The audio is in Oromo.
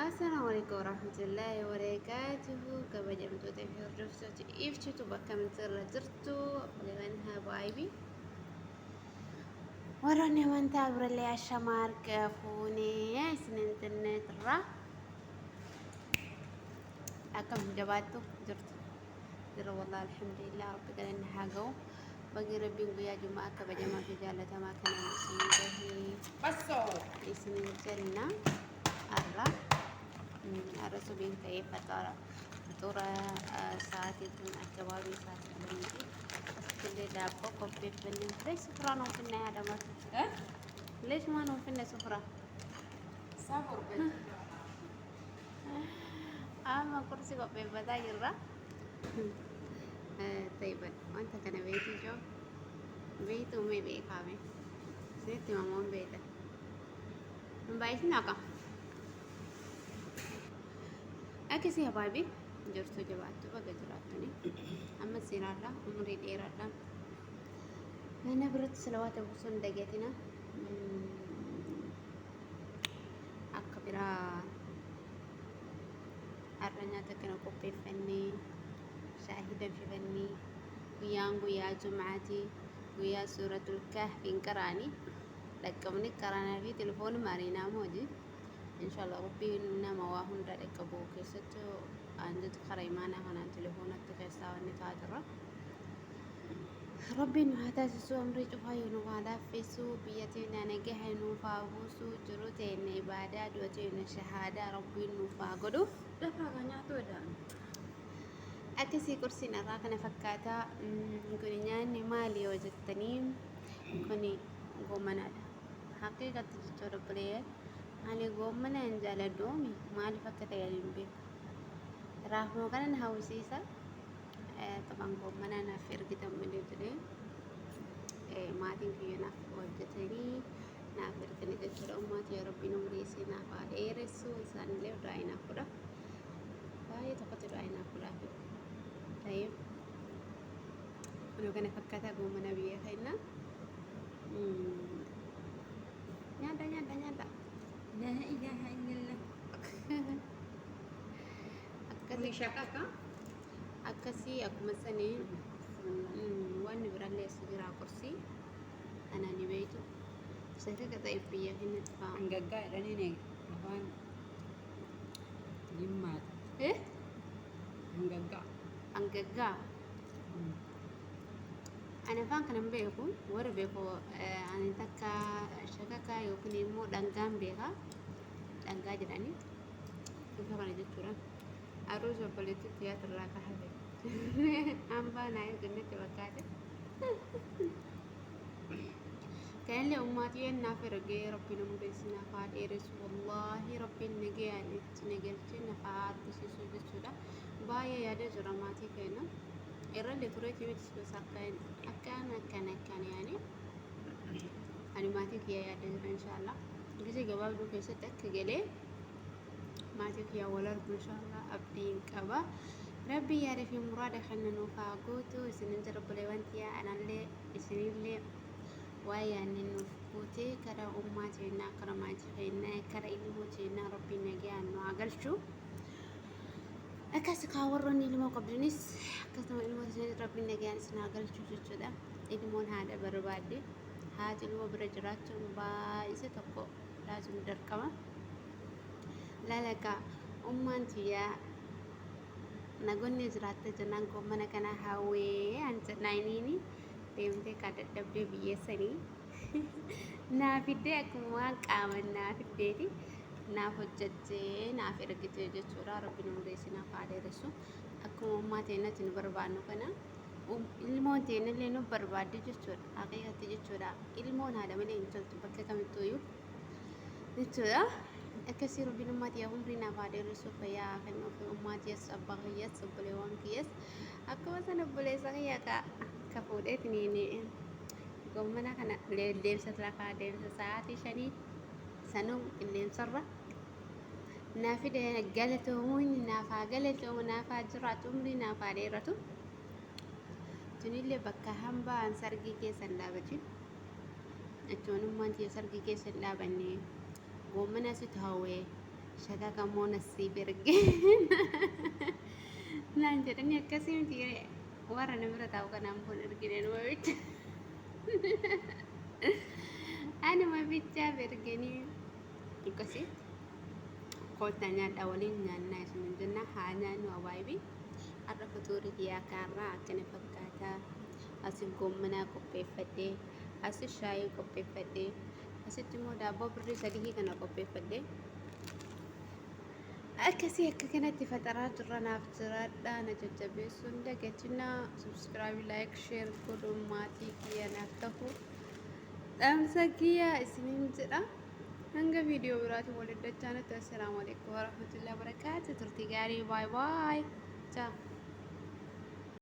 Assalaamu alaikum warahmatullaahi wabarakaatuhu. Kabajamtoota fi hordoftoota ibsitu bakka irra jirtu obboleewwan habaayibi warroonni amantaa birallee ashamaa harka fuunee isin interneetirraa akkam jabaattu jirtu jira. Wallah, alhamdulillah, rabbi galanni haa ga'u. Bagii rabbiin guyyaa jumaa kabajamaa fi jaallatamaa kanaan isin gahee isinin jenna. Har'a har'a subiin ka'ee faxara faxura sa'aatii kun akkabaabii sa'aatii 10ti. Illee daabboo qopheeffannee ture. Sufraan oofne yaadamatu. Leesh maan oofne sufraa? Amma kursi qopheeffataa jirra. Ta'iban wanta kana beektu ijoo beektu mee beekaame isinitti himamuun beektan. Hin baay'isin haqa. Akkasii habaabi jirtu jabaattu baga jiraattani. Amma seeraadha umurii dheeraadha. Mana biratti salawaata buusuun hin dagatina. Akka biraa har'a nyaata kana qopheeffannee shaahii danfifannee, guyyaan guyyaa jum'aati, guyyaa suuratul kahfiin qaraanii dhaqqabni qaraanaa fi telefoon mariinaa mooji. Inshallah rabbiin nama waa hunda dhaqqabu keessattuu anjatu kara imaanaa kanaan telefoonatti keessaa wanni ta'aa jirra. Rabbiin nu haa taasisu, umrii cufaayyuu nu haa laaffisu, biyya teenya nagaha nuuf haa buusu, jiru teenya ibaadaa, du'a teenya shahaadaa rabbiin nuuf haa godhu. Dafaa kan nyaatu edaan. Akkasii qursiin irraa kana fakkaata. Kuni nyaanni maali yoo jettanii, kuni goomanaadha. Haqiiqatti jechuudha obboleeyyan, ani goomana hin jaaladhu, maaliif akka ta'e ani hin beeku. Raafuma kana na hawwisiisa. Taphaan goommanaa naaf ergitan malee jedhee maatiin kiyya naaf hojjetanii naaf erganii jechuudha. Ummaatii rabbiin umurii isii naaf haa dheeressu, isaanillee du'aa naaf godha. Baay'ee tokkotti du'aa naaf godhaa. Tayyib. Kunoo kana fakkaata goommana biyya keenya. Nyaadha, nyaadha, nyaadha. Laa ilaaha illallah. Akkasii Shaqaqa. Akkasii akkuma sanii wanni birallee as jira, qursii ana ni beektu. Shaqaqa ta'eef biyya keenyatti fa'a. Hangaggaa jedhaniin afaan Jimmaati. Eh? Hangaggaa. Hangaggaa. Ani afaan kana hin beeku. Warri beeku, ani takka shaqaqa yookiin immoo dhangaan beeka. Dhangaa jedhanii. Bifa kana jechuudha. Aruusa obboleettii tiyaatirraa ka hafe. Hambaa naa ergannetti fakkaate. Kanallee ummaatii naaf ergee, rabbiin umurii isinaaf haa dheeressu. Wallaahi rabbiin nagayaan itti na galchee naaf haa argisiisu jechuudha. Baay'ee yaadee jira maatii keenya. Irrallee tureetii miti, bas akkaan akkaan akkaan akkaan yaani ani maatii kiyya yaadee jira. Inshaallah gisee gabaabduu keessatti akka galee maatii kiyya wal argu inshaallah abdiin qaba. Rabbi yaada fi muraada kenna nuuf haa guutu isinin jira. Obboleewwan tiyyaa, anallee isinillee waa yaadne nuuf guute, karaa ummaa teennaa, karaa maatii keennaa, karaa ilmoo teennaa rabbiin nagayaan nu haa galchu. Akkas kaa warroonni ilmoo qabdanis akkasuma ilmoo isaanii rabbiin nagayaan isin haa galchu jechuudha. Ilmoon haadha barbaadde, haati ilmoo bira jiraachuun baay'ise tokko laazim dirqama. Lalakaa ummaan tiyyaa nagonni jiraatte jennaan goommana kana hawwee an jennaaniini deemtee kaa dadhabdee biyyeessanii naa fiddee, akkuma waan qaaman naa fiddeeti naaf hojjettee naaf ergite jechuudha. Rabbiin umurii isinaaf haa dheeressu. Akkuma ummaa teennatti nu barbaannu kana ilmoon teennallee nu barbaadde jechuudha. Haqiiqatti jechuudha. Ilmoon haadha malee hin toltu bakka kamittuuyyuu jechuudha. Akkasii rabbiin ummaa tiyya umrii naaf haa dheeressu, fayyaa haa kennuuf, ummaa tiyyas, abbaa kiyyas, obboleewwan kiyyas, akkuma sana obboleessa kiyya ka fuudheetiniin gommana kana deemsa lafaa deemsa sa'aatii 5 sanuu qilleensarra naa fide, galatoomuun naaf haa galatoomu, naaf haa jiraatu, umrii naaf haa dheeratu. Tunillee bakka hambaan sargii keessa hin dhaabatin jechuun ummaan tiyya sargii keessa hin dhaabanne goommana situ hawwee. Shaqaqa immoo nasiif erge naan jedhanii akkasii miti warra na bira taa'u kanaan kun ergine numa bicha anuma bichaaf erganii akkasii koottaa nyaadhaa waliin nyaannaa isin jenna haa nyaannu abaayibii. Har'a futuurri kiyyaa kaarraa akkana fakkaata. Asi goommanaa qopheeffadhe, asi shaayii qopheeffadhe, asitti immoo daabboo birrii 3 kana qopheeffadhe. Akkasii akka kanatti faxaraa jirra naaf jiraadhaa na jajjabeessuun dagatinaa subscribe like share godhuun maatii kiyya naaf ta'u dhaamsa kiyya isiniin jedha. Hanga viidiyoo biraatiin walitti dachaanitti assalaamu alaikum warahmatullahi wabarakaatu turtii gaarii baay baay. Ciao.